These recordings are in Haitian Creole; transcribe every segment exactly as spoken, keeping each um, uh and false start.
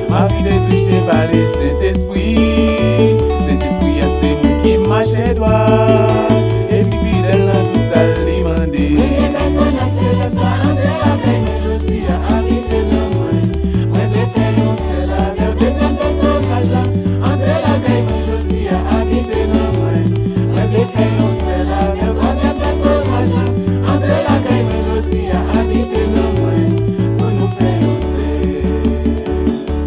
Mari te touche pa Lesentespri. Sentespri a se moun ki mache dwat epi fidèl nan tout sa li mande. Premye pèsonaj selès la, antre lakay mwen jodi a, abite nan mwen. Mwen vle fè yon sèl avè w. Dezyèm pèsonaj la, antre lakay mwen jodi a, abite nan mwen. Mwen vle fè yon sèl avè w. Twazyèm pèsonaj la, antre lakay mwen jodi a, abite nan mwen. Pou nou fè yon sèl.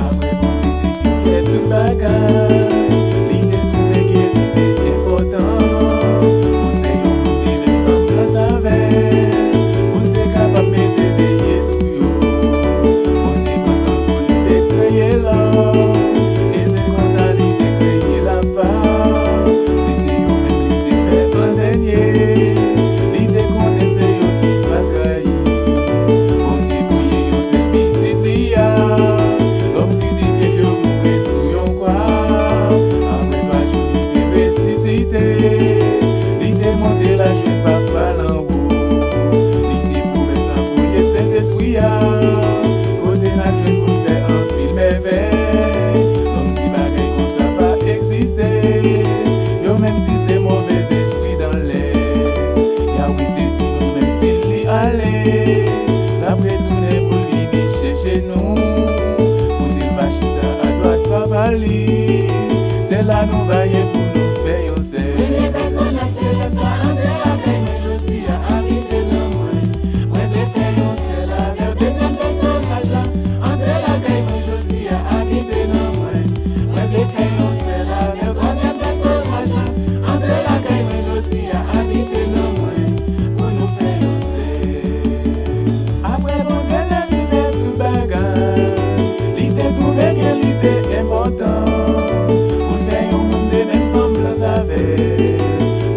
Apre Bondye te fin fè tout bagay, li te twouve ke li te enpòtan pou l fè yon moun de menm sanblans avè l, pou l te kapab mete veye sou yo. Bondye pran san l pou li te kreye lòm, e se konsa li te kreye lafam. Se te yo menm li te fè an dènye, li te konnen se yo ki pral trayi. Bondye voye yon sèl pitit li a, lòm krisifye l, yo mouri l sou yon kwa. Apre twa jou, li te resisite, li te monte l al jwenn Papa l anwo. Li te pwomèt l ap voye Sentespri a, kote n ap jwenn pou n fè anpil mèvèy. Lòm di bagay konsa pa egziste, yo menm di se movèzespri dan lè. Yawe te di nou menm si li ale, l ap retounen pou l vini chèche nou, kote l va chita adwat Papa li. Se la nou va ye pou nou fè yon sèl. Premye pèsonaj selès la, antre lakay mwen jodi a, abite nan mwen. Mwen vle fè yon sèl avè w. Dezyèm pèsonaj la, antre lakay mwen jodi a, abite nan mwen. Mwen vle fè yon sèl avè w. Twazyèm pèsonaj la, antre lakay mwen jodi a, abite nan mwen. Pou nou fè yon sèl. Apre Bondye te fin fè tout bagay, li te twouve ke li te enpòtan pou l fè yon moun de menm sanblans avè l,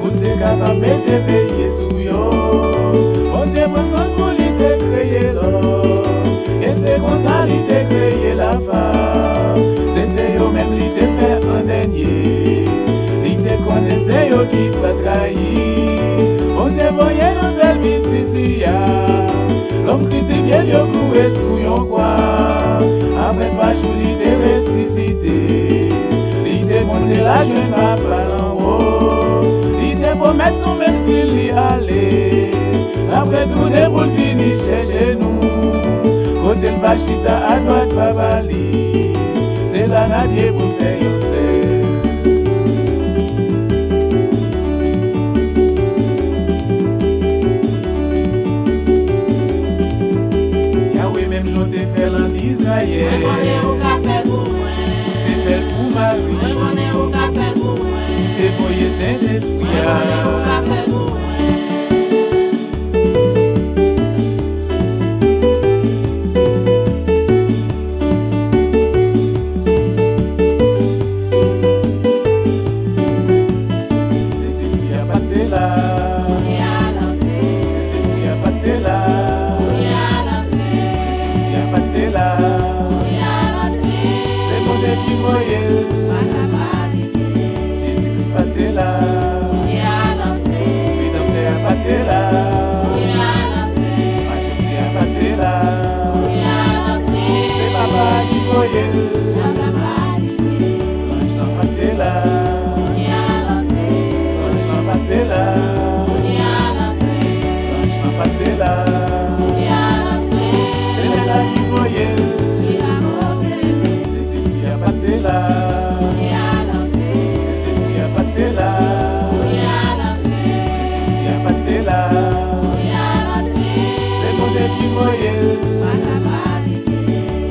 pou l te kapab mete veye sou yo. Bondye pran san l pou li te kreye lòm, e se konsa li te kreye lafam. Se te yo menm li te fè an dènye, li te konnen se yo ki pral trayi. Bondye voye yon sèl pitit li a, lòm krisifye l, yo klouwe l sou yon kwa. Apre twa jou, li te resisite, li te monte l al jwenn Papa l anwo. Li te pwomèt nou menm si li ale, l ap retounen pou l vini chèche nou, kote l va chita adwat Papa li. Se la n ap ye pou n fè yon sèl. Yawe menm jan w te fè l ann Izrayèl, mwen konnen ou ka fè l pou mwen. Ou te fè l pou Mari. Mwen konnen ou ka fè l pou mwen. Ou te voye Sentespri a. Mwen konnen ou ka fè l pou mwen. Sentespri a pa t te la. Sentespri a pa t te la. Sentespri a pa t te la. Se Bondye ki voye l. Jezi Kris pa t te la. Redanmtè a pa t te la. Majeste a pa t te la. Se Papa a ki voye l. Lanj lan pa t te la. Lanj lan pa t te la. Lanj lan pa t te la. Se Mèt la ki voye l. Sentespri a pa t te la. Sentespri a pa t te la. Sentespri a pa t te la. Se Bondye ki voye l.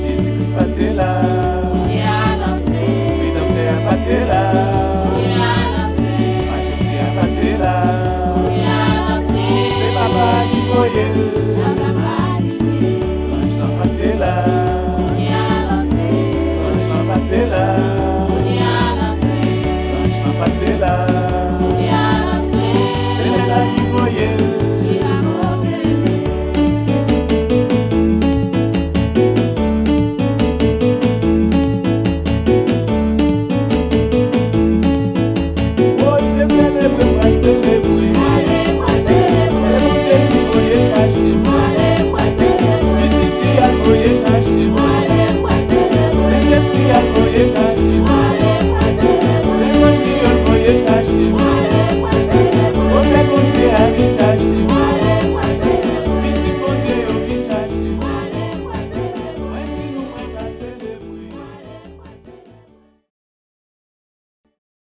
Jezi Kris pa t te la. Redanmtè a pa t te la. Majeste a pa t te la. Se Papa a ki voye l. Lanj lan pa t te la. Lanj lan pa t te la. Lanj lan pa t te la. Se Mèt la ki voye l. Sa